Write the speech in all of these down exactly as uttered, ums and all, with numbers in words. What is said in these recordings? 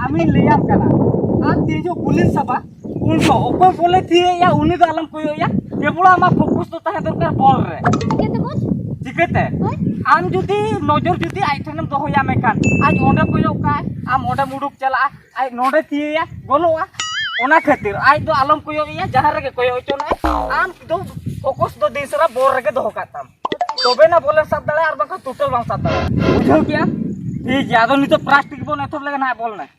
ᱟᱢᱤᱧ ᱞᱟᱹᱭᱟᱢ ᱠᱟᱱᱟ, ᱟᱢ ᱛᱤᱱ ᱡᱚᱦᱚᱜ ᱵᱚᱞᱮᱢ ᱥᱟᱵᱟ, ᱩᱱ ᱡᱚᱦᱚᱜ ᱚᱠᱚᱭ ᱵᱚᱞᱮ ᱛᱷᱤᱭᱟᱹᱭᱟ, ᱩᱱᱤ ᱫᱚ ᱟᱞᱚᱢ ᱠᱚᱭᱚᱜ ᱮᱭᱟ᱾ ᱠᱮᱵᱚᱞ ᱟᱢᱟᱜ focus ᱫᱚ ᱛᱟᱦᱮᱸ ᱫᱚᱨᱠᱟᱨ ᱵᱚᱞ ᱨᱮ᱾ ᱪᱤᱠᱟᱹᱛᱮ ᱠᱳᱪ? ᱪᱤᱠᱟᱹᱛᱮ? ᱦᱳᱭ᱾ ᱟᱢ ᱡᱩᱫᱤ ᱱᱚᱡᱚᱨ ᱡᱩᱫᱤ ᱟᱡ ᱴᱷᱮᱱᱮᱢ ᱫᱚᱦᱚᱭᱟ, ᱢᱮᱱᱠᱷᱟᱱ ᱟᱡ ᱚᱸᱰᱮ ᱠᱚᱭᱚᱜ ᱠᱟᱜᱼᱟᱭ, ᱟᱢ ᱚᱸᱰᱮᱢ ᱩᱰᱩᱠ ᱪᱟᱞᱟᱜᱼᱟ, ᱟᱡ ᱱᱚᱰᱮ ᱛᱷᱤᱭᱟᱹᱭᱟ, ᱜᱚᱞᱚᱜᱼᱟ᱾ ᱚᱱᱟ ᱠᱷᱟᱹᱛᱤᱨ ᱟᱡ ᱫᱚ ᱟᱞᱚᱢ ᱠᱚᱭᱚᱜ ᱮᱭᱟ, ᱡᱟᱦᱟᱸ ᱨᱮᱜᱮ ᱠᱚᱭᱚᱜ ᱦᱚᱪᱚᱱᱟᱭ, ᱟᱢ ᱫᱚ focus ᱫᱚ ᱫᱤᱱ ᱥᱟᱨᱟ ᱵᱚᱞ ᱨᱮᱜᱮ ᱫᱚᱦᱚ ᱠᱟᱜ ᱛᱟᱢ᱾ ᱛᱚᱵᱮ ᱱᱟ ᱵᱚᱞᱮᱢ ᱥᱟᱵ ᱫᱟᱲᱮᱭᱟᱜᱼᱟ, ᱟᱨ ᱵᱟᱝᱠᱷᱟᱱ total ᱵᱟᱢ ᱥᱟᱵ ᱫᱟᱲᱮᱭᱟᱜᱼᱟ᱾ ᱵᱩᱡᱷᱟᱹᱣ ᱠᱮᱜᱼᱟ? ᱴᱷᱤᱠ ᱜᱮᱭᱟ, ᱟᱫᱚ ᱱᱤᱛᱚᱜ practice ᱵᱚᱱ ᱮᱛᱚᱦᱚᱵ ᱞᱮᱜᱮ ᱱᱟᱦᱟᱜ ᱵᱚᱞ ᱮᱱᱮᱡ᱾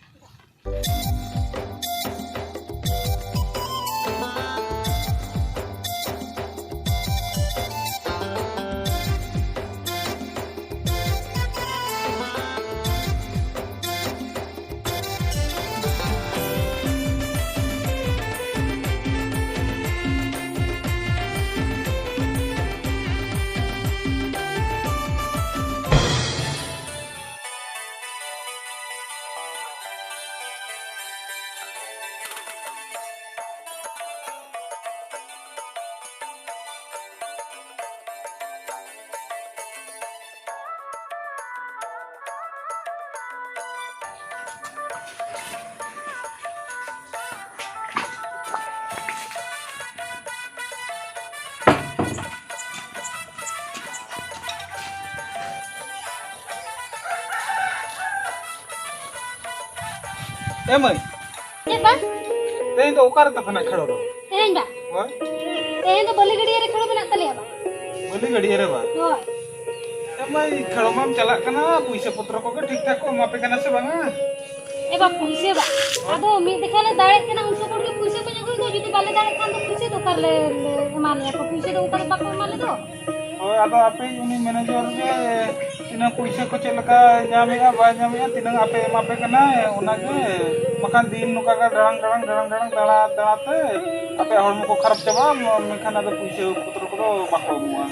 ᱮ ᱢᱟᱹᱭ, ᱪᱮᱫ ᱵᱟ? ᱛᱮᱦᱮᱧ ᱫᱚ ᱚᱠᱟᱨᱮ ᱛᱟᱯᱮ ᱱᱟᱜ ᱠᱷᱮᱲᱚ ᱫᱚ? ᱛᱮᱦᱮᱧ ᱵᱟ? ᱦᱳᱭ᱾ ᱛᱮᱦᱮᱧ ᱫᱚ ᱵᱟᱹᱞᱤ ᱜᱟᱹᱰᱭᱟᱹ ᱨᱮ ᱠᱷᱮᱲᱚ ᱢᱮᱱᱟᱜ ᱛᱟᱞᱮᱭᱟ ᱵᱟ᱾ ᱵᱟᱹᱞᱤ ᱜᱟᱹᱰᱭᱟᱹ ᱨᱮ ᱵᱟ? ᱦᱳᱭ᱾ ᱮ ᱢᱟᱹᱭ, ᱠᱷᱮᱲᱚ ᱢᱟᱢ ᱪᱟᱞᱟᱜ ᱠᱟᱱᱟ, ᱯᱩᱭᱥᱟᱹ ᱯᱚᱛᱨᱚ ᱠᱚᱜᱮ ᱴᱷᱤᱠ ᱴᱷᱟᱠ ᱠᱚ ᱮᱢᱟ ᱯᱮ ᱠᱟᱱᱟ ᱥᱮ ᱵᱟᱝᱟ? ᱮ ᱵᱟ, ᱯᱩᱭᱥᱟᱹ ᱵᱟ? ᱟᱫᱚ ᱢᱤᱫ ᱫᱮᱠᱷᱟ ᱞᱮ ᱫᱟᱲᱮᱜ ᱠᱟᱱᱟ, ᱩᱱ ᱥᱚᱢᱚᱭ ᱜᱮ ᱯᱩᱭᱥᱟᱹ ᱠᱚ ᱟᱹᱜᱩᱭ ᱫᱚ, ᱡᱩᱫᱤ ᱵᱟᱞᱮ ᱫᱟᱲᱮᱜ ᱠᱷᱟᱱ ᱫᱚ ᱯᱩᱭᱥᱟᱹ ᱫᱚ ᱚᱠᱟ ᱨᱮᱞᱮ ᱮᱢᱟ ᱞᱮᱭᱟ ᱠᱚ? ᱯᱩᱭᱥᱟᱹ ᱫᱚ ᱚᱱᱠᱟ ᱫᱚ ᱵᱟᱠᱚ ᱮᱢᱟ ᱞᱮ ᱫᱚ᱾ ᱦᱳᱭ, ᱟᱫᱚ ᱟᱯᱮ ᱩᱱᱤ ᱢᱮᱱᱮᱡᱟᱨ ᱜᱮ ᱛᱤᱱᱟᱹᱜ ᱯᱩᱭᱥᱟᱹ ᱠᱚ ᱪᱮᱫ ᱞᱮᱠᱟ ᱧᱟᱢᱮᱜᱼᱟ, ᱵᱟᱭ ᱧᱟᱢᱮᱜᱼᱟ, ᱛᱤᱱᱟᱹᱜ ᱟᱯᱮ ᱮᱢᱟ ᱯᱮ ᱠᱟᱱᱟᱭ, ᱚᱱᱟᱜᱮ᱾ ᱵᱟᱠᱷᱟᱱ ᱫᱤᱱ ᱱᱚᱝᱠᱟ ᱜᱮ ᱫᱟᱬᱟᱝ, ᱫᱟᱬᱟᱝ, ᱫᱟᱬᱟᱝ, ᱫᱟᱬᱟᱝ, ᱫᱟᱬᱟ, ᱫᱟᱬᱟ ᱛᱮ ᱟᱯᱮᱭᱟᱜ ᱦᱚᱲᱢᱚ ᱠᱚ ᱠᱷᱟᱨᱟᱯ ᱪᱟᱵᱟᱜᱼᱟ, ᱢᱮᱱᱠᱷᱟᱱ ᱟᱫᱚ ᱯᱩᱭᱥᱟᱹ ᱯᱚᱛᱨᱚ ᱠᱚᱫᱚ ᱵᱟᱠᱚ ᱮᱢᱚᱜᱼᱟ᱾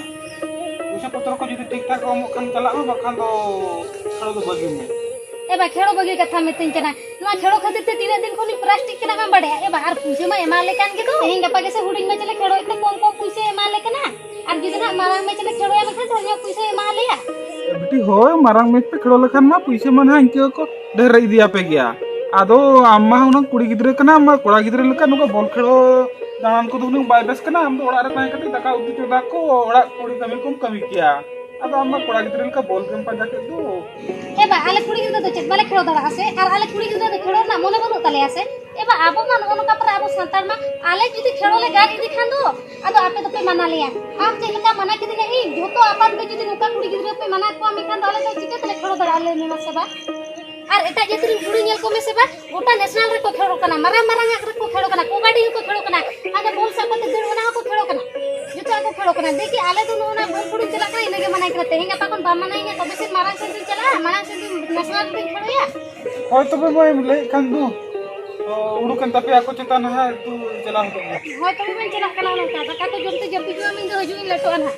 ᱯᱩᱭᱥᱟᱹ ᱯᱚᱛᱨᱚ ᱠᱚ ᱡᱩᱫᱤ ᱴᱷᱤᱠ ᱴᱷᱟᱠ ᱠᱚ ᱮᱢᱚᱜ ᱠᱷᱟᱱ ᱪᱟᱞᱟᱜ ᱢᱮ, ᱵᱟᱠᱷᱟᱱ ᱫᱚ ᱠᱷᱮᱲᱚ ᱫᱚ ᱵᱟᱹᱜᱤ ᱢᱮ᱾ ᱮ ᱵᱟ, ᱠᱷᱮᱲᱚ ᱵᱟᱹᱜᱤ ᱠᱟᱛᱷᱟ ᱢᱤᱛᱟᱹᱧ ᱠᱟᱱᱟ᱾ ᱱᱚᱣᱟ ᱠᱷᱮᱲᱚ ᱠᱷᱟᱹᱛᱤᱨ ᱛᱮ ᱛᱤᱱᱟᱹᱜ ᱫᱤᱱ ᱠᱷᱚᱱᱤᱧ ᱯᱨᱟᱥᱴᱤᱠ ᱠᱟᱱᱟ ᱵᱟᱢ ᱵᱟᱰᱟᱭᱟ? ᱮ ᱵᱟ, ᱟᱨ ᱯᱩᱭᱥᱟᱹ ᱢᱟ ᱮᱢᱟ ᱞᱮ ᱠᱟᱱ ᱜᱮ ᱫᱚ᱾ ᱛᱮᱦᱮᱧ ᱜᱟᱯᱟ ᱜᱮ ᱥᱮ ᱦᱩᱰᱤᱧ ᱢᱟᱪᱷᱟ ᱞᱮ ᱠᱷᱮᱲᱚᱭᱮᱫ ᱛᱮ ᱠᱚᱢ ᱠᱚᱢ ᱯᱩᱭᱥᱟᱹ ᱮᱢᱟ ᱞᱮ ᱠᱟᱱᱟ᱾ ᱟᱨ ᱡᱩᱫᱤ ᱱᱟᱜ ᱢᱟᱨᱟᱝ ᱢᱟᱪᱷᱟ ᱞᱮ ᱠᱷᱮᱲᱚᱭᱟ ᱢᱮᱱᱠᱷᱟᱱ ᱰᱷᱮᱨ ᱧᱚᱜ ᱯᱩᱭᱥᱟᱹ ᱮᱢᱟ ᱞᱮᱭᱟ᱾ ᱮ ᱵᱤᱴᱤ, ᱦᱳᱭ, ᱢᱟᱨᱟᱝ ᱢᱮᱪ ᱯᱮ ᱠᱷᱮᱲᱚ ᱞᱮᱠᱷᱟᱱ ᱢᱟ ᱯᱩᱭᱥᱟᱹ ᱢᱟ ᱱᱟᱦᱟᱜ ᱤᱱᱠᱟᱹ ᱜᱮᱠᱚ ᱰᱷᱮᱨ ᱤᱫᱤᱭᱟᱯᱮ ᱜᱮᱭᱟ᱾ ᱟᱫᱚ ᱟᱢ ᱢᱟ ᱦᱩᱱᱟᱹᱝ ᱠᱩᱲᱤ ᱜᱤᱫᱽᱨᱟᱹ ᱠᱟᱱᱟᱢ, ᱟᱢ ᱢᱟ ᱠᱚᱲᱟ ᱜᱤᱫᱽᱨᱟᱹ ᱞᱮᱠᱟ ᱱᱚᱝᱠᱟ ᱵᱚᱞ ᱠᱷᱮᱞ ᱫᱟᱬᱟᱱ ᱠᱚᱫᱚ ᱦᱩᱱᱟᱹᱝ ᱵᱟᱭ ᱵᱮᱥ ᱠᱟᱱᱟ᱾ ᱟᱢ ᱫᱚ ᱚᱲᱟᱜ ᱨᱮ ᱛᱟᱦᱮᱸ ᱠᱟᱛᱮ ᱫᱟᱠᱟ ᱩᱛᱩ ᱪᱚᱸᱫᱟ ᱠᱚ, ᱚᱲᱟᱜ ᱠᱩᱲᱤ ᱠᱟᱹᱢᱤ ᱠᱚᱢ ᱠᱟᱹᱢᱤ ᱠᱮᱭᱟ᱾ ᱟᱫᱚ ᱟᱢ ᱢᱟ ᱠᱚᱲᱟ ᱜᱤᱫᱽᱨᱟᱹ ᱞᱮᱠᱟ ᱵᱚᱞ ᱜᱮᱢ ᱯᱟᱸᱡᱟ ᱠᱮᱫ ᱫᱚ᱾ ᱮ ᱵᱟ, ᱟᱞᱮ ᱠᱩᱲᱤ ᱜᱤᱫᱽᱨᱟᱹ ᱫᱚ ᱪᱮᱫ ᱵᱟᱞᱮ ᱠᱷᱮᱞ ᱫᱟᱲᱮᱭᱟᱜᱼᱟ ᱥᱮ? ᱟᱨ ᱟᱞᱮ ᱠᱩᱲᱤ ᱜᱤᱫᱽᱨᱟᱹ ᱫᱚ ᱠᱷᱮᱞ ᱨᱮᱱᱟᱜ ᱢᱚᱱᱮ ᱵᱟᱹᱱᱩᱜ ᱛᱟᱞᱮᱭᱟ ᱥᱮ? ᱮ ᱵᱟ, ᱟᱵᱚ ᱢᱟ ᱱᱚᱜᱼᱚ ᱱᱚᱝᱠᱟ ᱯᱟᱨᱟ ᱟᱵᱚ ᱥᱟᱱᱛᱟᱲ ᱢᱟ, ᱟᱞᱮ ᱡᱩᱫᱤ ᱠᱷᱮᱞ ᱞᱮ ᱜᱟᱱ ᱤᱫᱤ ᱠᱷᱟᱱ ᱫᱚ, ᱟᱫᱚ ᱟᱯᱮ ᱫᱚᱯᱮ ᱢᱟᱱᱟ ᱞᱮᱭᱟ᱾ ᱟᱢ ᱪᱮᱫ ᱞᱮᱠᱟ ᱢᱟᱱᱟ ᱠᱤᱫᱤᱧᱟ ᱤᱧ? ᱡᱷᱚᱛᱚ ᱟᱯᱟᱛ ᱜᱮ ᱡᱩᱫᱤ ᱱᱚᱝᱠᱟ ᱠᱩᱲᱤ ᱜᱤᱫᱽᱨᱟᱹ ᱯᱮ ᱢᱟᱱᱟ ᱠᱚᱣᱟ, ᱢᱮᱱᱠᱷᱟᱱ ᱫᱚ ᱟᱞᱮ ᱫᱚ ᱪᱤᱠᱟᱹ ᱛᱮᱞᱮ ᱠᱷᱮᱞ ᱫᱟᱲᱮᱭᱟᱜᱼᱟ, ᱞᱟᱹᱭ ᱢᱮ ᱢᱟᱥᱮ ᱵᱟ? ᱟᱨ ᱮᱴᱟᱜ ᱡᱟᱹᱛ ᱨᱮᱱ ᱠᱩᱲᱤ ᱧᱮᱞ ᱠᱚᱢᱮ ᱥᱮ ᱵᱟ, ᱜᱚᱴᱟ ᱱᱮᱥᱱᱟᱞ ᱨᱮᱠᱚ ᱠᱷᱮᱞ ᱠᱟᱱᱟ, ᱢᱟᱨᱟᱝ ᱢᱟᱨᱟᱝ ᱟᱜ ᱨᱮᱠᱚ ᱠᱷᱮᱞ ᱠᱟᱱᱟ, ᱠᱚᱵᱟᱰᱤ ᱦᱚᱸᱠᱚ ᱠᱷᱮᱞ ᱠᱟᱱᱟ, ᱟᱫᱚ ᱵᱚᱞ ᱥᱟᱵ ᱠᱟᱛᱮ ᱫᱟᱹᱲ ᱚᱱᱟ ᱦᱚᱸᱠᱚ ᱠᱷᱮᱞ ᱠᱟᱱᱟ, ᱡᱚᱛᱚᱣᱟᱜ ᱠᱚ ᱠᱷᱮᱞ ᱠᱟᱱᱟ᱾ ᱫᱮᱠᱷᱤ, ᱟᱞᱮ ᱫᱚ ᱱᱚᱜᱼᱚ ᱱᱟ ᱵᱚᱞ ᱠᱷᱮᱞ ᱪᱟᱞᱟᱜ ᱠᱟᱱᱟ, ᱤᱱᱟᱹᱜᱮ ᱢᱟᱱᱟ ᱠᱟᱱᱟ᱾ ᱛᱮᱦᱮᱧ ᱜᱟᱯᱟ ᱠᱷᱚᱱ ᱵᱟᱢ ᱢᱟᱱᱟᱭᱤᱧᱟ, ᱛᱚᱵᱮ ᱥᱮ ᱢᱟᱨᱟᱝ ᱥᱮᱱ ᱫᱚᱧ ᱪᱟᱞᱟᱜᱼᱟ, ᱢᱟᱲᱟᱝ ᱥᱮᱱ ᱫᱚᱧ ᱱᱮᱥᱱᱟᱞ ᱨᱮᱫᱚᱧ ᱠᱷᱮᱞ ᱜᱮᱭᱟ᱾ ᱦᱳᱭ ᱛᱚᱵᱮ ᱢᱟᱹᱭ, ᱞᱟᱹᱭᱮᱫ ᱠᱷᱟᱱ ᱫᱚ, ᱛᱚ, ᱩᱰᱩᱠᱮᱱ ᱛᱟᱯᱮᱭᱟ ᱟᱠᱚ ᱪᱮᱛᱟᱱ ᱦᱟᱸᱜ, ᱛᱚ, ᱪᱟᱞᱟᱣ ᱦᱚᱫᱚᱜ ᱢᱮ᱾ ᱦᱳᱭ ᱛᱚᱵᱮ ᱢᱟᱧ ᱪᱟᱞᱟᱜ ᱠᱟᱱᱟ, ᱱᱚᱝᱠᱟ ᱫᱟᱠᱟ ᱠᱚ ᱡᱚᱢ ᱛᱮ ᱡᱟᱹᱯᱤᱫ ᱦᱩᱭᱩᱜᱼᱟ, ᱤᱧ ᱫᱚ ᱦᱤᱡᱩᱜ ᱤᱧ ᱞᱮᱴᱚᱜᱼᱟ ᱱᱟᱦᱟᱜ᱾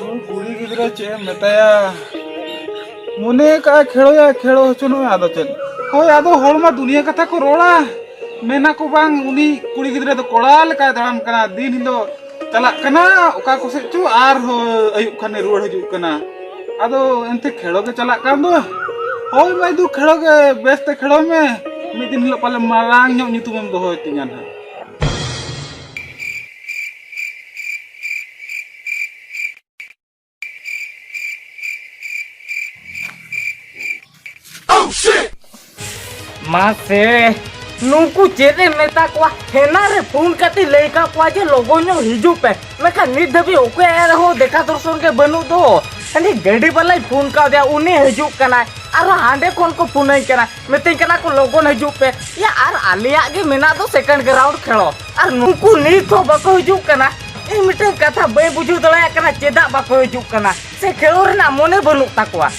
ᱩᱱᱤ ᱠᱩᱲᱤ ᱜᱤᱫᱽᱨᱟᱹ ᱪᱮᱫ ᱮᱢ ᱢᱮᱛᱟᱭᱟ? ᱢᱚᱱᱮ ᱠᱟᱜᱼᱟ ᱠᱷᱮᱲᱚᱭᱟ, ᱠᱷᱮᱲᱚ ᱦᱚᱪᱚ ᱱᱚᱜᱼᱚᱭ, ᱟᱫᱚ ᱪᱮᱫ? ᱦᱳᱭ, ᱟᱫᱚ ᱦᱚᱲ ᱢᱟ ᱫᱩᱱᱤᱭᱟᱹ ᱠᱟᱛᱷᱟ ᱠᱚ ᱨᱚᱲᱟ, ᱢᱮᱱᱟ ᱠᱚ ᱵᱟᱝ, ᱩᱱᱤ ᱠᱩᱲᱤ ᱜᱤᱫᱽᱨᱟᱹ ᱫᱚ ᱠᱚᱲᱟ ᱞᱮᱠᱟᱭ ᱫᱟᱬᱟᱱ ᱠᱟᱱᱟ, ᱫᱤᱱ ᱦᱤᱞᱳᱜ ᱪᱟᱞᱟᱜ ᱠᱟᱱᱟ ᱚᱠᱟ ᱠᱚᱥᱮᱫ ᱪᱚ, ᱟᱨᱦᱚᱸ ᱟᱹᱭᱩᱵ ᱠᱷᱟᱱᱮ ᱨᱩᱣᱟᱹᱲ ᱦᱤᱡᱩᱜ ᱠᱟᱱᱟ᱾ ᱟᱫᱚ ᱮᱱᱛᱮ ᱠᱷᱮᱲᱚ ᱜᱮ ᱪᱟᱞᱟᱜ ᱠᱟᱱ ᱫᱚ᱾ ᱦᱳᱭ ᱢᱟᱹᱭ ᱫᱩ, ᱠᱷᱮᱲᱚ ᱜᱮ, ᱵᱮᱥ ᱛᱮ ᱠᱷᱮᱲᱚ ᱢᱮ, ᱢᱤᱫ ᱫᱤᱱ ᱦᱤᱞᱳᱜ ᱯᱟᱞᱮ ᱢᱟᱨᱟᱝ ᱧᱚᱜ ᱧᱩᱛᱩᱢᱮᱢ ᱫᱚᱦᱚᱭ ᱛᱤᱧᱟ ᱱᱟᱦᱟᱜ᱾ ᱢᱟᱥᱮ, ᱱᱩᱠᱩ ᱪᱮᱫ ᱮᱢ ᱢᱮᱛᱟ ᱠᱚᱣᱟ? ᱦᱮᱱᱟ ᱨᱮ ᱯᱷᱳᱱ ᱠᱟᱛᱮ ᱞᱟᱹᱭ ᱠᱟᱜ ᱠᱚᱣᱟ ᱡᱮ ᱞᱚᱜᱚᱱ ᱧᱚᱜ ᱦᱤᱡᱩᱜ ᱯᱮ, ᱢᱮᱱᱠᱷᱟᱱ ᱱᱤᱛ ᱫᱷᱟᱹᱵᱤᱡ ᱚᱠᱚᱭᱟᱜ ᱨᱮᱦᱚᱸ ᱫᱮᱠᱷᱟ ᱫᱚᱨᱥᱚᱱ ᱜᱮ ᱵᱟᱹᱱᱩᱜ ᱫᱚ᱾ ᱦᱟᱹᱱᱤ ᱜᱟᱹᱰᱤ ᱵᱟᱞᱟᱧ ᱯᱷᱳᱱ ᱠᱟᱣᱫᱮᱭᱟ, ᱩᱱᱤ ᱦᱤᱡᱩᱜ ᱠᱟᱱᱟᱭ, ᱟᱨᱦᱚᱸ ᱦᱟᱸᱰᱮ ᱠᱷᱚᱱ ᱠᱚ ᱯᱷᱳᱱᱟᱹᱧ ᱠᱟᱱᱟ, ᱢᱤᱛᱟᱹᱧ ᱠᱟᱱᱟ ᱠᱚ ᱞᱚᱜᱚᱱ ᱦᱤᱡᱩᱜ ᱯᱮ᱾ ᱭᱟ, ᱟᱨ ᱟᱞᱮᱭᱟᱜ ᱜᱮ ᱢᱮᱱᱟᱜ ᱫᱚ ᱥᱮᱠᱮᱱᱰ ᱜᱨᱟᱣᱩᱱᱰ ᱠᱷᱮᱞᱳ, ᱟᱨ ᱱᱩᱠᱩ ᱱᱤᱛ ᱦᱚᱸ ᱵᱟᱠᱚ ᱦᱤᱡᱩᱜ ᱠᱟᱱᱟ᱾ ᱤᱧ ᱢᱤᱫᱴᱮᱱ ᱠᱟᱛᱷᱟ ᱵᱟᱹᱧ ᱵᱩᱡᱷᱟᱹᱣ ᱫᱟᱲᱮᱭᱟᱜ ᱠᱟᱱᱟ, ᱪᱮᱫᱟᱜ ᱵᱟᱠᱚ ᱦᱤᱡᱩᱜ ᱠᱟᱱᱟ? ᱥᱮ ᱠᱷᱮᱞᱳ ᱨᱮᱱᱟᱜ ᱢᱚᱱᱮ ᱵᱟᱹᱱᱩᱜ ᱛᱟᱠᱚᱣᱟ?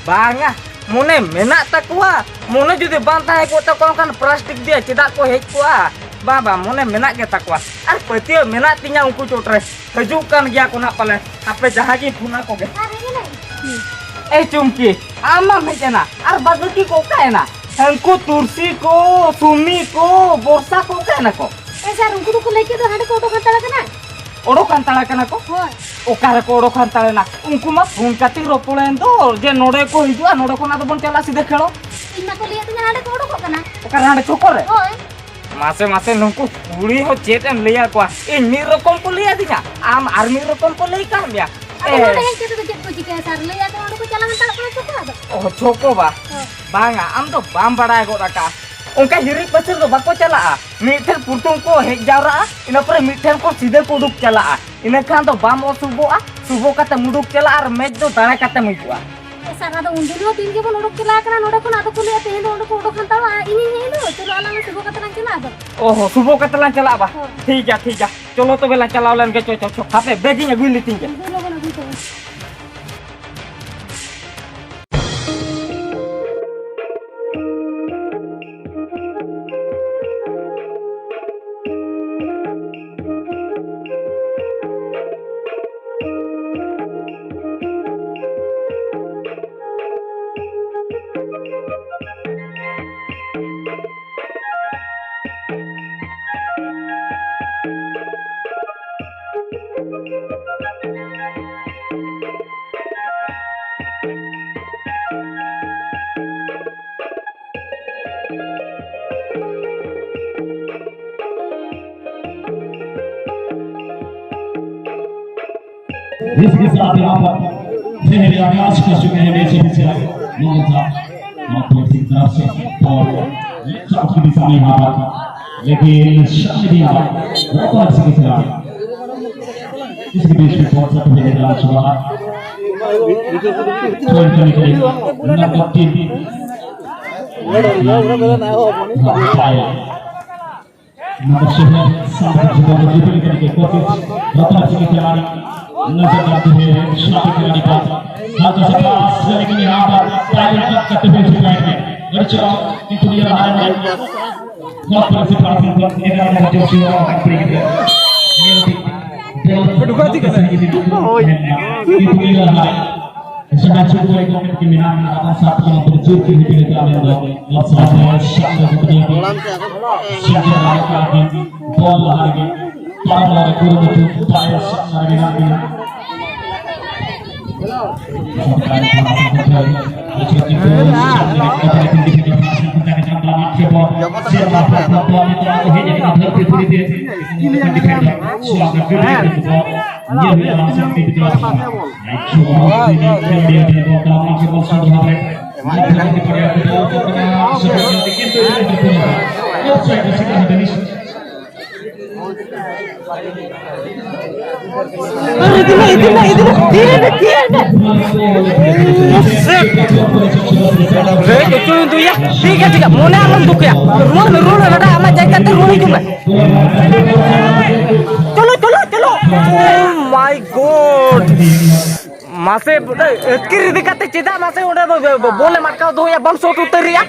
ᱵᱟᱝᱟ, ᱢᱚᱱᱮ ᱢᱮᱱᱟᱜ ᱛᱟᱠᱚᱣᱟ᱾ ᱢᱚᱱᱮ ᱡᱩᱫᱤ ᱵᱟᱝ ᱛᱟᱦᱮᱸ ᱠᱚᱜ ᱛᱟᱠᱚᱣᱟ, ᱮᱱᱠᱷᱟᱱ ᱯᱞᱟᱥᱴᱤᱠ ᱫᱤᱭᱮ ᱪᱮᱫᱟᱜ ᱠᱚ ᱦᱮᱡ ᱠᱚᱜᱼᱟ? ᱵᱟᱝ, ᱵᱟᱝ, ᱢᱚᱱᱮ ᱢᱮᱱᱟᱜ ᱜᱮ ᱛᱟᱠᱚᱣᱟ᱾ ᱟᱨ ᱯᱟᱹᱛᱭᱟᱹᱣ ᱢᱮᱱᱟᱜ ᱛᱤᱧᱟ ᱩᱱᱠᱩ ᱪᱚᱴᱨᱮ᱾ ᱦᱤᱡᱩᱜ ᱠᱟᱱ ᱜᱮᱭᱟ ᱠᱚ ᱱᱟᱜ ᱯᱟᱞᱮ᱾ ᱦᱟᱯᱮ ᱡᱟᱦᱟᱸ ᱜᱤᱧ ᱯᱷᱳᱱ ᱟᱠᱚ ᱜᱮ᱾ ᱮ ᱪᱩᱢᱠᱤ, ᱟᱢ ᱢᱟᱢ ᱦᱮᱡ ᱮᱱᱟ, ᱟᱨ ᱵᱟᱫ ᱵᱟᱹᱠᱤ ᱠᱚ ᱚᱠᱟᱭᱮᱱᱟ? ᱦᱟᱹᱱᱠᱩ ᱛᱩᱨᱥᱤ ᱠᱚ, ᱥᱩᱢᱤ ᱠᱚ, ᱵᱚᱨᱥᱟ ᱠᱚ ᱚᱠᱟᱭᱮᱱᱟ ᱠᱚ? ᱮ ᱥᱟᱨ, ᱩᱱᱠᱩ ᱫᱚᱠᱚ ᱞᱟᱹᱭ ᱠᱮᱫ ᱫᱚ ᱦᱟᱸᱰᱮ ᱠᱚ ᱚᱰᱚᱠ ᱦᱟᱛᱟᱲ ᱟᱠᱟᱱᱟ᱾ ᱚᱰᱚᱠ ᱦᱟᱛᱟᱲ ᱟᱠᱟᱱᱟ ᱠᱚ? ᱦᱳᱭ᱾ ᱚᱠᱟ ᱨᱮᱠᱚ ᱚᱰᱚᱠ ᱦᱟᱛᱟᱲ ᱮᱱᱟ? ᱩᱱᱠᱩ ᱢᱟ ᱯᱷᱳᱱ ᱠᱟᱛᱮ ᱨᱚᱯᱚᱲᱮᱱ ᱫᱚ ᱡᱮ ᱱᱚᱰᱮ ᱠᱚ ᱦᱤᱡᱩᱜᱼᱟ, ᱱᱚᱰᱮ ᱠᱷᱚᱱ ᱟᱫᱚ ᱵᱚᱱ ᱪᱟᱞᱟᱜᱼᱟ ᱥᱤᱫᱷᱟᱹ ᱠᱷᱮᱲᱚ᱾ ᱤᱧ ᱢᱟᱠᱚ ᱞᱟᱹᱭᱮᱫ ᱛᱤᱧᱟ ᱦᱟᱸᱰᱮ ᱠᱚ ᱩᱰᱩᱠᱚᱜ ᱠᱟᱱᱟ᱾ ᱚᱠᱟᱨᱮ, ᱦᱟᱸᱰᱮ ᱪᱚᱠᱚᱨ ᱨᱮ? ᱦᱳᱭ᱾ ᱢᱟᱥᱮ, ᱢᱟᱥᱮ, ᱱᱩᱠᱩ ᱠᱩᱲᱤ ᱦᱚᱸ ᱪᱮᱫ ᱮᱢ ᱞᱟᱹᱭ ᱟᱠᱚᱣᱟ? ᱤᱧ ᱢᱤᱫ ᱨᱚᱠᱚᱢ ᱠᱚ ᱞᱟᱹᱭ ᱟᱹᱫᱤᱧᱟ, ᱟᱢ ᱟᱨ ᱢᱤᱫ ᱨᱚᱠᱚᱢ ᱠᱚ ᱞᱟᱹᱭ ᱠᱟᱜ ᱢᱮᱭᱟ᱾ ᱟᱫᱚ ᱮ᱾ ᱱᱚᱰᱮ ᱦᱮᱡ ᱠᱟᱛᱮ ᱫᱚ ᱪᱮᱫ ᱠᱚ ᱪᱤᱠᱟᱹᱭᱟ ᱥᱟᱨ? ᱞᱟᱹᱭ ᱟᱠᱚ ᱚᱸᱰᱮ ᱠᱚ ᱪᱟᱞᱟᱣ ᱦᱟᱛᱟᱲᱚᱜ ᱠᱟᱱᱟ ᱪᱚᱠᱚ ᱟᱫᱚ᱾ ᱚ, ᱪᱚᱠᱚ ᱵᱟ᱾ ᱦᱳᱭ᱾ ᱵᱟᱝᱟ, ᱟᱢ ᱫᱚ ᱵᱟᱢ ᱵᱟᱲᱟᱭ ᱜᱚᱫ ᱟᱠᱟᱜᱼᱟ᱾ ᱚᱱᱠᱟ ᱦᱤᱨᱤᱡ ᱯᱟᱹᱥᱤᱨ ᱫᱚ ᱵᱟᱠᱚ ᱪᱟᱞᱟᱜᱼᱟ᱾ ᱢᱤᱫ ᱴᱷᱮᱱ ᱯᱨᱚᱛᱷᱚᱢ ᱠᱚ ᱦᱮᱡ ᱡᱟᱣᱨᱟᱜᱼᱟ, ᱤᱱᱟᱹ ᱯᱚᱨᱮ ᱢᱤᱫ ᱴᱷᱮᱱ ᱠᱚ ᱥᱤᱫᱷᱟᱹ ᱠᱚ ᱩᱰᱩᱠ ᱪᱟᱞᱟᱜᱼᱟ᱾ ᱤᱱᱟᱹ ᱠᱷᱟᱱ ᱫᱚ ᱵᱟᱢ ᱚᱥᱩᱵᱷᱚᱜᱼᱟ, ᱥᱩᱵᱷᱚ ᱠᱟᱛᱮᱢ ᱩᱰᱩᱠ ᱪᱟᱞᱟᱜᱼᱟ ᱟᱨ ᱢᱮᱪ ᱫᱚ ᱫᱟᱲᱮ ᱠᱟᱛᱮᱢ ᱦᱤᱡᱩᱜᱼᱟ᱾ ᱮ ᱥᱟᱨ, ᱟᱫᱚ ᱩᱱᱫᱤᱱ ᱦᱚᱸ ᱫᱤᱱ ᱜᱮᱵᱚᱱ ᱩᱰᱩᱠ ᱪᱟᱞᱟᱣ ᱠᱟᱱᱟ ᱱᱚᱰᱮ ᱠᱷᱚᱱ, ᱟᱫᱚ ᱠᱚ ᱞᱟᱹᱭᱟ ᱛᱮᱦᱮᱧ ᱫᱚ ᱩᱰᱩᱠ ᱠᱟᱛᱮ ᱞᱟᱝ ᱪᱟᱞᱟᱜᱼᱟ ᱟᱵᱚ᱾ ᱦᱳᱭ᱾ ᱴᱷᱤᱠ ᱜᱮᱭᱟ, ᱴᱷᱤᱠ ᱜᱮᱭᱟ, ᱪᱚᱞᱚ ᱛᱚᱵᱮ ᱞᱟᱝ ᱪᱟᱞᱟᱣ ᱞᱮᱱ ᱜᱮ, ᱪᱚ, ᱪᱚ, ᱪᱚ᱾ ᱦᱟᱯᱮ, ᱵᱮᱜᱽ ᱤᱧ ᱟᱹᱜᱩᱭ ᱞᱮᱛᱤᱧ ᱜᱮ᱾ ᱫᱩ ᱞᱚᱜᱚᱱ ᱟᱹᱜᱩᱭ ᱛᱟᱵᱚᱱ᱾ जिसके साथ यहाँ पर शहर आकाश का सुनहरे से भी से मोहन साहब, मोहन सिंह तरफ से और लेफ्ट साउथ की दिशा में यहाँ पर, लेकिन शब्द भी यहाँ पर बहुत अच्छे से खिलाड़ी। इसके बीच में बहुत सा पहले खिलाड़ी चुका है। पॉइंट करने के लिए नंबर तीन। हाँ, पाया। नंबर छह, सामने से बॉल ड्रिबल करने की कोशिश, रतन सिंह की खिलाड़ी नजर आती है, शॉट खिलाड़ी पर हल्का सा पास, लेकिन यहाँ पर टाइम कट करते हुए इस पॉइंट में गढ़चिरोली की दुनिया रहा है। बहुत तरह से पासिंग पर इधर में जो शुरू हुआ है, कंपनी की तरफ। ये भी बॉल रुका थी कैसे? ये दुनिया रहा है। ᱡᱟᱦᱟᱸ ᱪᱩᱠᱩᱨ ᱠᱚ ᱢᱮᱱᱟᱜ ᱠᱤᱱ ᱢᱮᱱᱟᱜ ᱠᱤᱱᱟ, ᱟᱵᱚ ᱥᱟᱛ ᱠᱤᱞᱳᱢᱤᱴᱟᱨ ᱡᱳᱨ ᱠᱤᱱ ᱦᱤᱡᱩᱜ ᱠᱟᱱᱟ ᱢᱮᱱᱫᱚ ᱚᱯᱥᱟᱱ ᱨᱮ ᱥᱟᱵ ᱫᱚ ᱠᱟᱹᱴᱤᱡ ᱥᱤᱝᱜᱟᱨ ᱞᱟᱦᱟ ᱠᱟᱜ ᱠᱤᱱ, ᱵᱚᱞ ᱞᱟᱦᱟ ᱨᱮᱜᱮ ᱯᱟᱨᱚᱢ ᱞᱟᱦᱟ ᱨᱮ ᱠᱩᱨᱩᱢᱩᱴᱩ ᱯᱟᱭ ᱥᱟᱵ ᱨᱮ ᱢᱮᱱᱟᱜ ᱠᱤᱱᱟ᱾ ᱥᱚᱨᱠᱟᱨ ᱠᱷᱚᱱ ᱟᱥᱟ ᱠᱟᱛᱮ ᱟᱪᱪᱷᱟ ᱠᱤᱱᱛᱩ ᱥᱟᱵ ᱨᱮ ᱠᱟᱛᱮ ᱠᱤᱱ ᱤᱫᱤ ᱢᱮ, ᱤᱫᱤ ᱢᱮ, ᱤᱫᱤ ᱢᱮ᱾ ᱛᱷᱤᱨ ᱢᱮ, ᱛᱷᱤᱨ ᱢᱮ᱾ ᱩᱥ, ᱥᱮᱴ᱾ ᱦᱮᱸ, ᱪᱚ, ᱪᱚ, ᱫᱩᱭᱟ᱾ ᱴᱷᱤᱠ ᱜᱮᱭᱟ, ᱴᱷᱤᱠ ᱜᱮᱭᱟ᱾ ᱢᱚᱱᱮ ᱟᱞᱚᱢ ᱫᱩᱠᱷᱭᱟ᱾ ᱨᱩᱣᱟᱹᱲ ᱢᱮ, ᱨᱩᱣᱟᱹᱲ ᱢᱮ, ᱵᱮᱴᱟ, ᱟᱢᱟᱜ ᱡᱟᱭᱜᱟ ᱛᱮ ᱨᱩᱣᱟᱹᱲ ᱦᱤᱡᱩᱜ ᱢᱮ᱾ ᱪᱚᱞᱚ, ᱪᱚᱞᱚ, ᱪᱚᱞᱚ᱾ Oh my God᱾ ᱢᱟᱥᱮ, ᱟᱹᱛᱠᱤᱨ ᱤᱫᱤ ᱠᱟᱛᱮ ᱪᱮᱫᱟᱜ ᱢᱟᱥᱮ ᱚᱸᱰᱮ ᱵᱚᱞ ᱮᱢ ᱟᱴᱠᱟᱣ ᱫᱚᱦᱚᱭᱟ, ᱵᱟᱢ ᱥᱚᱴ ᱩᱛᱟᱹᱨᱮᱭᱟ?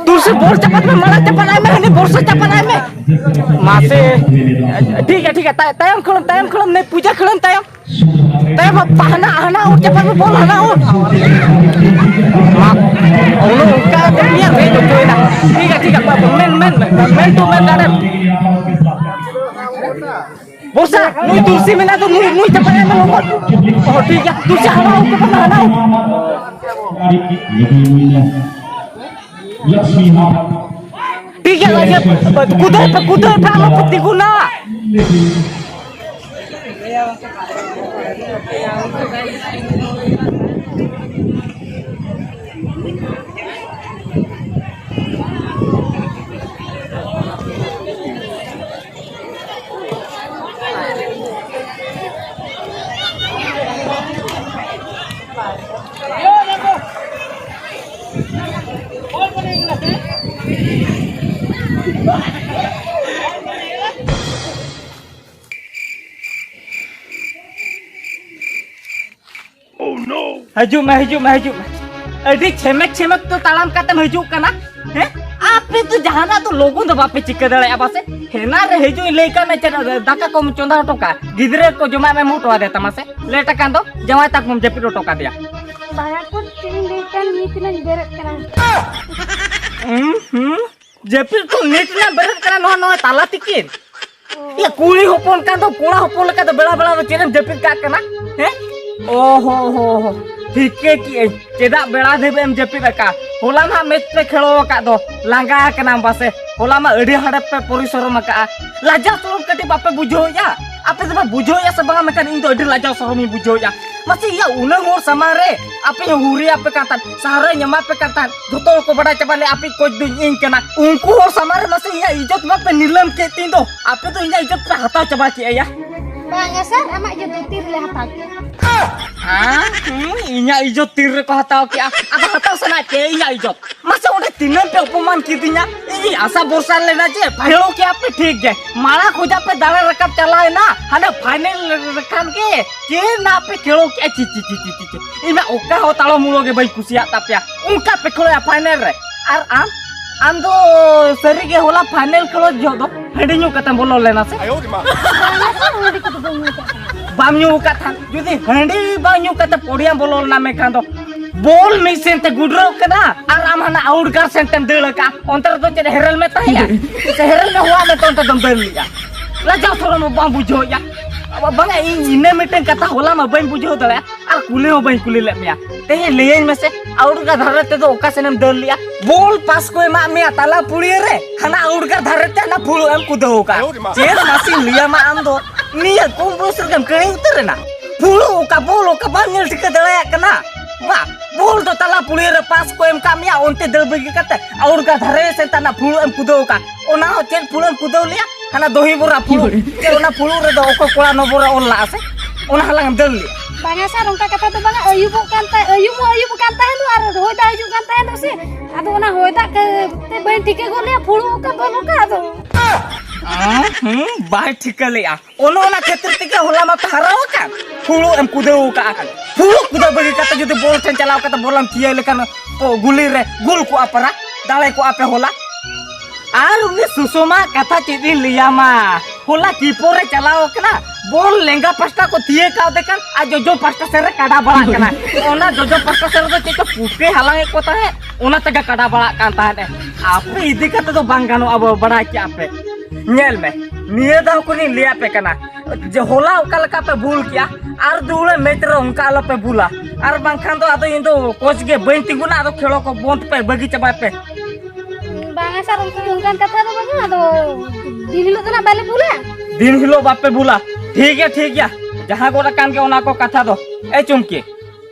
ᱛᱩᱞᱥᱤ, ᱵᱚᱞ ᱪᱟᱯᱟᱫ ᱢᱮ, ᱢᱟᱲᱟᱝ ᱪᱟᱯᱟᱫ ᱟᱭ ᱢᱮ, ᱦᱟᱹᱱᱤ ᱵᱚᱨᱥᱟ ᱪᱟᱯᱟᱫ ᱟᱭ ᱢᱮ᱾ ᱢᱟᱥᱮ, ᱴᱷᱤᱠ ᱜᱮᱭᱟ, ᱴᱷᱤᱠ ᱜᱮᱭᱟ, ᱛᱟᱭ-, ᱛᱟᱭᱚᱢ ᱠᱷᱟᱹᱲᱟᱹᱢ, ᱛᱟᱭᱚᱢ ᱠᱷᱟᱹᱲᱟᱹᱢ, ᱱᱮ ᱯᱩᱡᱟ ᱠᱷᱟᱹᱲᱟᱹᱢ ᱛᱟᱭᱚᱢ᱾ ᱛᱟᱭᱚᱢ ᱦᱟᱱᱟ, ᱦᱟᱱᱟ ᱚᱨ ᱪᱟᱯᱟᱫ ᱢᱮ, ᱵᱚᱞ ᱦᱟᱱᱟ ᱚᱨ᱾ ᱢᱟ, ᱚᱱᱮ ᱚᱱᱠᱟ ᱠᱟᱛᱮ ᱜᱮ ᱨᱮᱡ ᱦᱚᱪᱚᱭᱮᱱᱟ᱾ ᱴᱷᱤᱠ ᱜᱮᱭᱟ, ᱴᱷᱤᱠ ᱜᱮᱭᱟ, ᱢᱮᱱ, ᱢᱮᱱ, ᱢᱮᱱ, ᱢᱮᱱ ᱴᱩ ᱢᱮᱱ ᱫᱟᱲᱮᱭᱟᱜ᱾ ᱵᱚᱨᱥᱟ, ᱱᱩᱭ ᱛᱩᱞᱥᱤ ᱢᱮᱱᱟᱜ ᱫᱚ, ᱱᱩᱭ, ᱱᱩᱭ ᱪᱟᱯᱟᱫ ᱮᱢ ᱞᱚᱜᱚᱱ᱾ ᱚ, ᱴᱷᱤᱠ ᱜᱮᱭᱟ, ᱛᱩᱞᱥᱤ ᱦᱟᱱᱟ ᱩᱱᱠᱩ ᱠᱚ ᱦᱟᱱᱟ᱾ ᱴᱷᱤᱠ ᱜᱮᱭᱟ, ᱤᱭᱟᱹ, ᱠᱩᱫᱟᱹᱣ ᱯᱮ, ᱠᱩᱫᱟᱹᱣ ᱯᱮ, ᱟᱞᱚ ᱯᱮ ᱛᱤᱸᱜᱩᱱᱟ᱾ ᱦᱤᱡᱩᱜ ᱢᱮ, ᱦᱤᱡᱩᱜ ᱢᱮ, ᱦᱤᱡᱩᱜ ᱢᱮ᱾ ᱟᱹᱰᱤ ᱪᱷᱮᱢᱮᱠ ᱪᱷᱮᱢᱮᱠ ᱛᱮ ᱛᱟᱲᱟᱢ ᱠᱟᱛᱮᱢ ᱦᱤᱡᱩᱜ ᱠᱟᱱᱟ, ᱦᱮᱸ? ᱟᱯᱮ ᱫᱚ ᱡᱟᱦᱟᱱᱟᱜ ᱫᱚ ᱞᱚᱜᱚᱱ ᱫᱚ ᱵᱟᱯᱮ ᱪᱤᱠᱟᱹ ᱫᱟᱲᱮᱭᱟᱜᱼᱟ ᱵᱟᱥᱮ? ᱦᱮᱱᱟ ᱨᱮ ᱦᱤᱡᱩᱜ ᱤᱧ ᱞᱟᱹᱭ ᱠᱟᱜ ᱢᱮ, ᱪᱮᱫ ᱫᱟᱠᱟ ᱠᱚᱢ ᱪᱚᱸᱫᱟ ᱦᱚᱴᱚ ᱠᱟᱜᱼᱟ? ᱜᱤᱫᱽᱨᱟᱹ ᱠᱚ ᱡᱚᱢᱟᱜ ᱮᱢ ᱮᱢ ᱦᱚᱴᱚ ᱟᱫᱮ ᱛᱟᱢᱟ ᱥᱮ? ᱞᱮᱴ ᱟᱠᱟᱱ ᱫᱚ ᱡᱟᱶᱟᱭ ᱛᱟᱠᱚᱢ ᱡᱟᱹᱯᱤᱫ ᱦᱚᱴᱚ ᱠᱟᱫᱮᱭᱟ᱾ ᱵᱟᱭᱟ ᱠᱚ ᱪᱮᱫ ᱤᱧ ᱞᱟᱹᱭ ᱠᱟᱱ, ᱱᱤᱛ ᱱᱟᱧ ᱵᱮᱨᱮᱫ ᱠᱟᱱᱟ᱾ ᱦᱩᱸ, ᱦᱩᱸ᱾ ᱡᱟᱹᱯᱤᱫ ᱠᱷᱚᱱ ᱱᱤᱛ ᱱᱟᱜ ᱵᱮᱨᱮᱫ ᱠᱟᱱᱟ, ᱱᱚᱣᱟ, ᱱᱚᱣᱟ ᱛᱟᱞᱟ ᱛᱤᱠᱤᱱ? ᱚ᱾ ᱭᱟ, ᱠᱩᱲᱤ ᱦᱚᱯᱚᱱ ᱠᱟᱱ ᱫᱚ, ᱠᱚᱲᱟ ᱦᱚᱯᱚᱱ ᱞᱮᱠᱟ ᱫᱚ ᱵᱮᱲᱟ ᱵᱮᱲᱟ ᱫᱚ ᱪᱮᱫ ᱮᱢ ᱡᱟᱹᱯᱤᱫ ᱠᱟᱜ ᱠᱟᱱᱟ? ᱦᱮᱸ? ᱚ ᱦᱚ ᱦᱚ ᱦᱚ᱾ ᱴᱷᱤᱠᱟᱹ ᱠᱮᱜ ᱟᱹᱧ, ᱪᱮᱫᱟᱜ ᱵᱮᱲᱟ ᱫᱷᱟᱹᱵᱤᱡ ᱮᱢ ᱡᱟᱹᱯᱤᱫ ᱟᱠᱟᱫ? ᱦᱚᱞᱟ ᱱᱟᱜ ᱢᱮᱪ ᱯᱮ ᱠᱷᱮᱞᱳ ᱟᱠᱟᱫ ᱫᱚ, ᱞᱟᱸᱜᱟ ᱟᱠᱟᱱᱟᱢ ᱵᱟᱥᱮ? ᱦᱚᱞᱟ ᱢᱟ ᱟᱹᱰᱤ ᱦᱟᱸᱰᱮ ᱯᱮ ᱯᱚᱨᱤᱥᱨᱚᱢ ᱟᱠᱟᱫᱼᱟ᱾ ᱞᱟᱡᱟᱣ ᱥᱚᱨᱚᱢ ᱠᱟᱹᱴᱤᱡ ᱵᱟᱯᱮ ᱵᱩᱡᱷᱟᱹᱣᱮᱫᱼᱟ? ᱟᱯᱮ ᱫᱚᱯᱮ ᱵᱩᱡᱷᱟᱹᱣᱮᱫᱼᱟ ᱥᱮ ᱵᱟᱝᱟ? ᱢᱮᱱᱠᱷᱟᱱ ᱤᱧ ᱫᱚ ᱟᱹᱰᱤ ᱞᱟᱡᱟᱣ ᱥᱚᱨᱚᱢᱤᱧ ᱵᱩᱡᱷᱟᱹᱣᱮᱫᱼᱟ᱾ ᱢᱟᱥᱮ ᱭᱟ, ᱩᱱᱟᱹᱜ ᱦᱚᱲ ᱥᱟᱢᱟᱝ ᱨᱮ ᱟᱯᱮ ᱦᱚᱸ ᱦᱩᱨᱤ ᱟᱯᱮ ᱠᱟᱱ ᱛᱟᱦᱮᱸᱫ, ᱥᱟᱦᱟᱨᱟᱧ ᱮᱢᱟ ᱯᱮ ᱠᱟᱱ ᱛᱟᱦᱮᱸᱫ, ᱡᱷᱚᱛᱚ ᱦᱚᱲ ᱠᱚ ᱵᱟᱰᱟᱭ ᱪᱟᱵᱟ ᱞᱮᱭᱟ ᱟᱯᱮ ᱠᱳᱪ ᱫᱚ ᱤᱧ ᱠᱟᱱᱟ᱾ ᱩᱱᱠᱩ ᱦᱚᱲ ᱥᱟᱢᱟᱝ ᱨᱮ ᱢᱟᱥᱮ ᱤᱧᱟᱹᱜ ᱤᱡᱽᱡᱚᱛ ᱵᱟᱯᱮ ᱱᱤᱞᱟᱹᱢ ᱠᱮᱫ ᱛᱤᱧ ᱫᱚ, ᱟᱯᱮ ᱫᱚ ᱤᱧᱟᱹᱜ ᱤᱡᱽᱡᱚᱛ ᱯᱮ ᱦᱟᱛᱟᱣ ᱪᱟᱵᱟ ᱠᱮᱜᱼᱟ ᱭᱟ᱾ ᱵᱟᱝᱟ ᱥᱟᱨ, ᱟᱢᱟᱜ ᱤᱡᱽᱡᱚᱛ ᱫᱚ ᱛᱤ ᱨᱮᱞᱮ ᱦᱟᱛᱟᱣ ᱠᱮᱜᱼᱟ᱾ ᱦᱮᱸ? ᱦᱩᱸ, ᱤᱧᱟᱹᱜ ᱤᱡᱽᱡᱚᱛ ᱛᱤ ᱨᱮᱠᱚ ᱦᱟᱛᱟᱣ ᱠᱮᱜᱼᱟ? ᱟᱫᱚ ᱦᱟᱛᱟᱣ ᱥᱟᱱᱟᱭᱮᱫ ᱯᱮᱭᱟ ᱤᱧᱟᱹᱜ ᱤᱡᱽᱡᱚᱛ? ᱢᱟᱥᱮ ᱚᱸᱰᱮ ᱛᱤᱱᱟᱹᱜ ᱯᱮ ᱚᱯᱚᱢᱟᱱ ᱠᱤᱫᱤᱧᱟ᱾ ᱤᱧ ᱟᱥᱟ ᱵᱷᱚᱨᱥᱟ ᱞᱮᱱᱟ ᱡᱮ ᱯᱷᱟᱭᱱᱮᱞ ᱠᱮᱜᱼᱟ ᱯᱮ ᱴᱷᱤᱠ ᱜᱮ, ᱢᱟᱲᱟᱝ ᱠᱷᱚᱡᱟᱜ ᱯᱮ ᱫᱟᱲᱮ ᱨᱟᱠᱟᱵ ᱪᱟᱞᱟᱣ ᱮᱱᱟ, ᱦᱟᱱᱮ ᱯᱷᱟᱭᱱᱮᱞ ᱞᱮᱠᱷᱟᱱ ᱜᱮ ᱪᱮᱫ ᱱᱟᱜ ᱯᱮ ᱠᱷᱮᱞᱳ ᱠᱮᱜᱼᱟ, ᱪᱤ, ᱪᱤ, ᱪᱤ, ᱪᱤ, ᱪᱤ, ᱪᱤ᱾ ᱤᱧ ᱢᱟ ᱚᱠᱟ ᱦᱚᱸ ᱛᱟᱲᱟᱢ ᱩᱲᱳ ᱜᱮ ᱵᱟᱹᱧ ᱠᱩᱥᱤᱭᱟᱜ ᱛᱟᱯᱮᱭᱟ, ᱚᱱᱠᱟ ᱯᱮ ᱠᱷᱮᱞᱳᱭᱟ ᱯᱷᱟᱭᱱᱮᱞ ᱨᱮ᱾ ᱟᱨ ᱟᱢ, ᱟᱢ ᱫᱚ ᱥᱟᱹᱨᱤ ᱜᱮ ᱦᱚᱞᱟ ᱯᱷᱟᱭᱱᱮᱞ ᱠᱷᱮᱞᱳ ᱡᱚᱦᱚᱜ ᱫᱚ ᱦᱟᱺᱰᱤ ᱧᱩ ᱠᱟᱛᱮᱢ ᱵᱚᱞᱚ ᱞᱮᱱᱟ ᱥᱮ? ᱵᱟᱝᱟ ᱥᱟᱨ, ᱦᱟᱺᱰᱤ ᱠᱚᱫᱚ ᱵᱟᱹᱧ ᱧᱩ ᱠᱟᱜ ᱛᱟᱦᱮᱸᱫ᱾ ᱵᱟᱢ ᱧᱩ ᱟᱠᱟᱫ ᱛᱟᱦᱮᱸᱫ? ᱡᱩᱫᱤ ᱦᱟᱺᱰᱤ ᱵᱟᱝ ᱧᱩ ᱠᱟᱛᱮ ᱯᱚᱲᱤᱭᱟᱢ ᱵᱚᱞᱚ ᱞᱮᱱᱟ, ᱢᱮᱱᱠᱷᱟᱱ ᱫᱚ ᱵᱚᱞ ᱢᱤᱫ ᱥᱮᱱ ᱛᱮ ᱜᱩᱰᱨᱟᱹᱣ ᱠᱟᱱᱟ ᱟᱨ ᱟᱢ ᱦᱟᱱᱟ ᱟᱣᱩᱴ ᱜᱟᱨ ᱥᱮᱱ ᱛᱮᱢ ᱫᱟᱹᱲ ᱟᱠᱟᱜᱼᱟ, ᱚᱱᱛᱮ ᱨᱮᱫᱚ ᱪᱮᱫ ᱦᱮᱨᱮᱞ ᱢᱮ ᱛᱟᱦᱮᱸᱭᱟ? ᱥᱮ ᱦᱮᱨᱮᱞ ᱢᱮ ᱦᱚᱦᱚᱣᱟᱜ ᱢᱮ ᱛᱮ ᱚᱱᱛᱮ ᱫᱚᱢ ᱫᱟᱹᱲ ᱞᱮᱜᱼᱟ? ᱞᱟᱡᱟᱣ ᱥᱚᱨᱚᱢ ᱦᱚᱸ ᱵᱟᱢ ᱵᱩᱡᱷᱟᱹᱣᱮᱫᱼᱟ? ᱟᱵᱚ ᱵᱟᱝᱟ, ᱤᱧ ᱤᱱᱟᱹ ᱢᱤᱫᱴᱮᱱ ᱠᱟᱛᱷᱟ ᱦᱚᱞᱟ ᱢᱟ ᱵᱟᱹᱧ ᱵᱩᱡᱷᱟᱹᱣ ᱫᱟᱲᱮᱭᱟᱜᱼᱟ ᱟᱨ ᱠᱩᱞᱤ ᱦᱚᱸ ᱵᱟᱹᱧ ᱠᱩᱞᱤ ᱞᱮᱫ ᱢᱮᱭᱟ᱾ ᱛᱮᱦᱮᱧ ᱞᱟᱹᱭᱟᱹᱧ ᱢᱮᱥᱮ, ᱟᱣᱩᱴ ᱜᱟᱨ ᱫᱷᱟᱨᱮ ᱛᱮᱫᱚ ᱚᱠᱟ ᱥᱮᱱᱮᱢ ᱫᱟᱹᱲ ᱞᱮᱜᱼᱟ? ᱵᱚᱞ ᱯᱟᱥ ᱠᱚ ᱮᱢᱟᱜ ᱢᱮᱭᱟ ᱛᱟᱞᱟ ᱯᱩᱲᱤᱭᱟᱹ ᱨᱮ, ᱦᱟᱱᱟ ᱟᱣᱩᱴ ᱜᱟᱨ ᱫᱷᱟᱨᱮ ᱛᱮ ᱦᱟᱱᱟ ᱯᱷᱩᱲᱩᱜ ᱮᱢ ᱠᱩᱫᱟᱹᱣ ᱟᱠᱟᱜᱼᱟ᱾ ᱪᱮᱫ ᱢᱟᱥᱮᱧ ᱞᱟᱹᱭᱟᱢᱟ ᱟᱢ ᱫᱚ? ᱱᱤᱭᱟᱹ ᱠᱚᱢ ᱵᱚᱭᱚᱥ ᱨᱮᱜᱮᱢ ᱠᱟᱹᱲᱤ ᱩᱛᱟᱹᱨ ᱮᱱᱟ? ᱯᱷᱩᱲᱩ ᱚᱠᱟ, ᱵᱚᱞ ᱚᱠᱟ, ᱵᱟᱢ ᱧᱮᱞ ᱴᱷᱤᱠᱟᱹ ᱫᱟᱲᱮᱭᱟᱜ ᱠᱟᱱᱟ? ᱵᱟ, ᱵᱚᱞ ᱫᱚ ᱛᱟᱞᱟ ᱯᱩᱲᱤᱭᱟᱹ ᱨᱮ ᱯᱟᱥ ᱠᱚ ᱮᱢ ᱠᱟᱜ ᱢᱮᱭᱟ, ᱚᱱᱛᱮ ᱫᱟᱹᱲ ᱵᱟᱹᱜᱤ ᱠᱟᱛᱮ ᱟᱣᱩᱴ ᱜᱟᱨ ᱫᱷᱟᱨᱮ ᱥᱮᱫ ᱛᱟᱱᱟ ᱯᱷᱩᱲᱩ ᱮᱢ ᱠᱩᱫᱟᱹᱣ ᱠᱟᱜ᱾ ᱚᱱᱟ ᱦᱚᱸ ᱪᱮᱫ ᱯᱷᱩᱲᱩ ᱮᱢ ᱠᱩᱫᱟᱹᱣ ᱞᱮᱭᱟ? ᱦᱟᱱᱟ ᱫᱚᱦᱤ ᱵᱚᱨᱟ ᱯᱷᱩᱲᱩ᱾ ᱪᱮᱫ ᱚᱱᱟ ᱯᱷᱩᱲᱩ ᱨᱮᱫᱚ ᱚᱠᱚᱭ ᱠᱚᱲᱟ ᱱᱚᱢᱵᱚᱨ ᱮ ᱚᱞ ᱞᱟᱜᱼᱟ ᱥᱮ? ᱚᱱᱟ ᱦᱟᱞᱟᱝ ᱮᱢ ᱫᱟᱹᱲ ᱞᱮᱭᱟ? ᱵᱟᱝᱟ ᱥᱟᱨ, ᱚᱱᱠᱟ ᱠᱟᱛᱷᱟ ᱫᱚ ᱵᱟᱝᱟ, ᱟᱹᱭᱩᱵᱚᱜ ᱠᱟᱱ ᱛᱟᱦᱮᱸ, ᱟᱹᱭᱩᱵ ᱦᱚᱸ ᱟᱹᱭᱩᱵ ᱠᱟᱱ ᱛᱟᱦᱮᱸ ᱫᱚ ᱟᱨ ᱦᱚᱭ ᱫᱟᱜ ᱦᱤᱡᱩᱜ ᱠᱟᱱ ᱛᱟᱦᱮᱸ ᱫᱚ ᱥᱮ, ᱟᱫᱚ ᱚᱱᱟ ᱦᱚᱭ ᱫᱟᱜ ᱛᱮ ᱵᱟᱹᱧ ᱴᱷᱤᱠᱟᱹ ᱜᱚᱫ ᱞᱮᱭᱟ ᱯᱷᱩᱲᱩ ᱚᱠᱟ ᱵᱚᱞ ᱚᱠᱟ ᱟᱫᱚ᱾ ᱦᱩᱸ, ᱦᱩᱸ, ᱵᱟᱭ ᱴᱷᱤᱠᱟᱹ ᱞᱮᱜᱼᱟ᱾ ᱚᱱᱮ ᱚᱱᱟ ᱠᱷᱟᱹᱛᱤᱨ ᱛᱮᱜᱮ ᱦᱚᱞᱟ ᱢᱟᱯᱮ ᱦᱟᱨᱟᱣ ᱟᱠᱟᱱ᱾ ᱯᱷᱩᱲᱩ ᱮᱢ ᱠᱩᱫᱟᱹᱣ ᱟᱠᱟᱜᱼᱟ᱾ ᱯᱷᱩᱲᱩ ᱠᱩᱫᱟᱹᱣ ᱵᱟᱹᱜᱤ ᱠᱟᱛᱮ ᱡᱩᱫᱤ ᱵᱚᱞ ᱴᱷᱮᱱ ᱪᱟᱞᱟᱣ ᱠᱟᱛᱮ ᱵᱚᱞ ᱮᱢ ᱛᱷᱤᱭᱟᱹ ᱞᱮᱠᱷᱟᱱ ᱛᱚ ᱜᱩᱞᱤ ᱨᱮ ᱜᱩᱞ ᱠᱚᱜᱼᱟ ᱯᱟᱨᱟ᱾ ᱫᱟᱲᱮ ᱠᱚᱜᱼᱟ ᱯᱮ ᱦᱚᱞᱟ᱾ ᱟᱨ ᱩᱱᱤ ᱥᱩᱥᱚᱢᱟ ᱠᱟᱛᱷᱟ ᱪᱮᱫ ᱤᱧ ᱞᱟᱹᱭᱟᱢᱟ, ᱦᱚᱞᱟ ᱠᱤᱯᱚᱨ ᱮ ᱪᱟᱞᱟᱣ ᱟᱠᱟᱱᱟ, ᱵᱚᱞ ᱞᱮᱸᱜᱟ ᱯᱟᱥᱴᱟ ᱠᱚ ᱛᱷᱤᱭᱟᱹ ᱠᱟᱣᱫᱮ ᱠᱟᱱ ᱟᱨ ᱡᱚᱡᱚᱢ ᱯᱟᱥᱴᱟ ᱥᱮᱫ ᱨᱮ ᱠᱟᱰᱟ ᱵᱟᱲᱟᱜ ᱠᱟᱱᱟ᱾ ᱚᱱᱟ ᱡᱚᱡᱚᱢ ᱯᱟᱥᱴᱟ ᱥᱮᱫ ᱨᱮᱫᱚ ᱪᱮᱫ ᱪᱚ ᱯᱩᱴᱠᱟᱹᱭ ᱦᱟᱞᱟᱝ ᱮᱫ ᱠᱚ ᱛᱟᱦᱮᱸᱫ, ᱚᱱᱟ ᱛᱮᱜᱮ ᱠᱟᱰᱟ ᱵᱟᱲᱟᱜ ᱠᱟᱱ ᱛᱟᱦᱮᱸᱫ ᱮ᱾ ᱟᱯᱮ ᱤᱫᱤ ᱠᱟᱛᱮ ᱫᱚ ᱵᱟᱝ ᱜᱟᱱᱚᱜᱼᱟ, ᱵᱟᱲᱟᱭ ᱠᱮᱜᱼᱟ ᱯᱮ᱾ ᱧᱮᱞ ᱢᱮ, ᱱᱤᱭᱟᱹ ᱫᱷᱟᱣ ᱠᱷᱚᱱᱤᱧ ᱞᱟᱹᱭ ᱟᱯᱮ ᱠᱟᱱᱟ, ᱡᱮ ᱦᱚᱞᱟ ᱚᱠᱟ ᱞᱮᱠᱟ ᱯᱮ ᱵᱷᱩᱞ ᱠᱮᱜᱼᱟ, ᱟᱨ ᱫᱩᱦᱲᱟᱹ ᱢᱮᱪ ᱨᱮ ᱚᱱᱠᱟ ᱟᱞᱚ ᱯᱮ ᱵᱷᱩᱞᱟ, ᱟᱨ ᱵᱟᱝᱠᱷᱟᱱ ᱫᱚ ᱟᱫᱚ ᱤᱧ ᱫᱚ ᱠᱳᱪ ᱜᱮ ᱵᱟᱹᱧ ᱛᱤᱸᱜᱩᱱᱟ, ᱟᱫᱚ ᱠᱷᱮᱞᱳ ᱠᱚ ᱵᱚᱱᱫ ᱯᱮ, ᱵᱟᱹᱜᱤ ᱪᱟᱵᱟᱭ ᱯᱮ᱾ ᱵᱟᱝᱟ ᱥᱟᱨ, ᱚᱱᱠᱟ ᱚᱱᱠᱟᱱ ᱠᱟᱛᱷᱟ ᱫᱚ ᱵᱟᱝᱟ, ᱟᱫᱚ ᱫᱤᱱ ᱦᱤᱞᱳᱜ ᱫᱚ ᱱᱟᱜ ᱵᱟᱞᱮ ᱵᱷᱩᱞᱟ᱾ ᱫᱤᱱ ᱦᱤᱞᱳᱜ ᱵᱟᱯᱮ ᱵᱷᱩᱞᱟ? ᱴᱷᱤᱠ ᱜᱮᱭᱟ, ᱴᱷᱤᱠ ᱜᱮᱭᱟ, ᱡᱟᱦᱟᱸ ᱜᱚᱫ ᱟᱠᱟᱱ ᱜᱮ ᱚᱱᱟ ᱠᱚ ᱠᱟᱛᱷᱟ ᱫᱚ᱾ ᱮ ᱪᱩᱢᱠᱤ,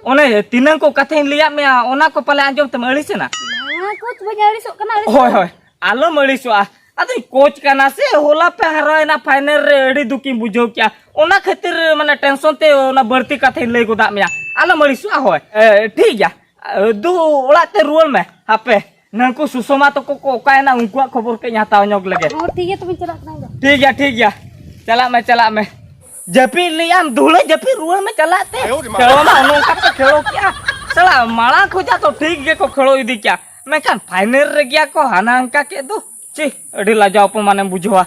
ᱚᱱᱮ ᱛᱤᱱᱟᱹᱝ ᱠᱚ ᱠᱟᱛᱷᱟᱧ ᱞᱟᱹᱭᱟᱫ ᱢᱮᱭᱟ, ᱚᱱᱟ ᱠᱚ ᱯᱟᱞᱮ ᱟᱸᱡᱚᱢ ᱛᱮᱢ ᱟᱹᱲᱤᱥᱮᱱᱟ? ᱵᱟᱝᱟ ᱠᱳᱪ, ᱵᱟᱹᱧ ᱟᱹᱲᱤᱥᱚᱜ ᱠᱟᱱᱟ, ᱟᱹᱲᱤᱥ ᱦᱳᱭ, ᱦᱳᱭ, ᱟᱞᱚᱢ ᱟᱹᱲᱤᱥᱚᱜᱼᱟ᱾ ᱟᱫᱚᱧ ᱠᱳᱪ ᱠᱟᱱᱟ ᱥᱮ, ᱦᱚᱞᱟ ᱯᱮ ᱦᱟᱨᱟᱣᱮᱱᱟ ᱯᱷᱟᱭᱱᱮᱞ ᱨᱮ, ᱟᱹᱰᱤ ᱫᱩᱠᱤᱧ ᱵᱩᱡᱷᱟᱹᱣ ᱠᱮᱜᱼᱟ, ᱚᱱᱟ ᱠᱷᱟᱹᱛᱤᱨ ᱢᱟᱱᱮ ᱴᱮᱱᱥᱚᱱ ᱛᱮ ᱚᱱᱟ ᱵᱟᱹᱲᱛᱤ ᱠᱟᱛᱷᱟᱧ ᱞᱟᱹᱭ ᱜᱚᱫᱟᱜ ᱢᱮᱭᱟ᱾ ᱟᱞᱚᱢ ᱟᱹᱲᱤᱥᱚᱜᱼᱟ᱾ ᱦᱳᱭ, ᱮ, ᱴᱷᱤᱠ ᱜᱮᱭᱟ, ᱮ, ᱫᱩ ᱚᱲᱟᱜ ᱛᱮ ᱨᱩᱣᱟᱹᱲ ᱢᱮ᱾ ᱦᱟᱯᱮ, ᱱᱟᱝᱠᱩ ᱥᱩᱥᱚᱢᱟ ᱛᱟᱠᱚ ᱠᱚ ᱚᱠᱟᱭᱮᱱᱟ, ᱩᱱᱠᱩᱣᱟᱜ ᱠᱷᱚᱵᱚᱨ ᱠᱟᱹᱧ ᱦᱟᱛᱟᱣ ᱧᱚᱜ ᱞᱮᱜᱮ᱾ ᱦᱚᱸ, ᱴᱷᱤᱠ ᱜᱮᱭᱟ, ᱛᱚᱵᱮᱧ ᱪᱟᱞᱟᱜ ᱠᱟᱱᱟ ᱤᱧ ᱫᱚ᱾ ᱴᱷᱤᱠ ᱜᱮᱭᱟ, ᱴᱷᱤᱠ ᱜᱮᱭᱟ, ᱪᱟᱞᱟᱜ ᱢᱮ, ᱪᱟᱞᱟᱜ ᱢᱮ᱾ ᱡᱟᱹᱯᱤᱫ ᱞᱮᱜ ᱟᱢ, ᱫᱩᱦᱲᱟᱹ ᱡᱟᱹᱯᱤᱫ, ᱨᱩᱣᱟᱹᱲ ᱢᱮ, ᱪᱟᱞᱟᱜ ᱛᱮ᱾ ᱠᱷᱮᱞᱳ ᱢᱟ ᱱᱚᱝᱠᱟ ᱯᱮ ᱠᱷᱮᱞᱳ ᱠᱮᱜᱼᱟ᱾ ᱥᱟᱞᱟ ᱢᱟᱲᱟᱝ ᱠᱷᱚᱡᱟᱜ ᱫᱚ ᱴᱷᱤᱠ ᱜᱮᱠᱚ ᱠᱷᱮᱞᱳ ᱤᱫᱤ ᱠᱮᱜᱼᱟ, ᱢᱮᱱᱠᱷᱟᱱ ᱯᱷᱟᱭᱱᱮᱞ ᱨᱮ ᱜᱮᱭᱟ ᱠᱚ ᱦᱟᱱᱟ ᱦᱟᱱᱠᱟ ᱠᱮᱫ ᱫᱚ᱾ ᱪᱤ, ᱟᱹᱰᱤ ᱞᱟᱡᱟᱣ ᱚᱯᱚᱢᱟᱱᱮᱢ ᱵᱩᱡᱷᱟᱹᱣᱟ᱾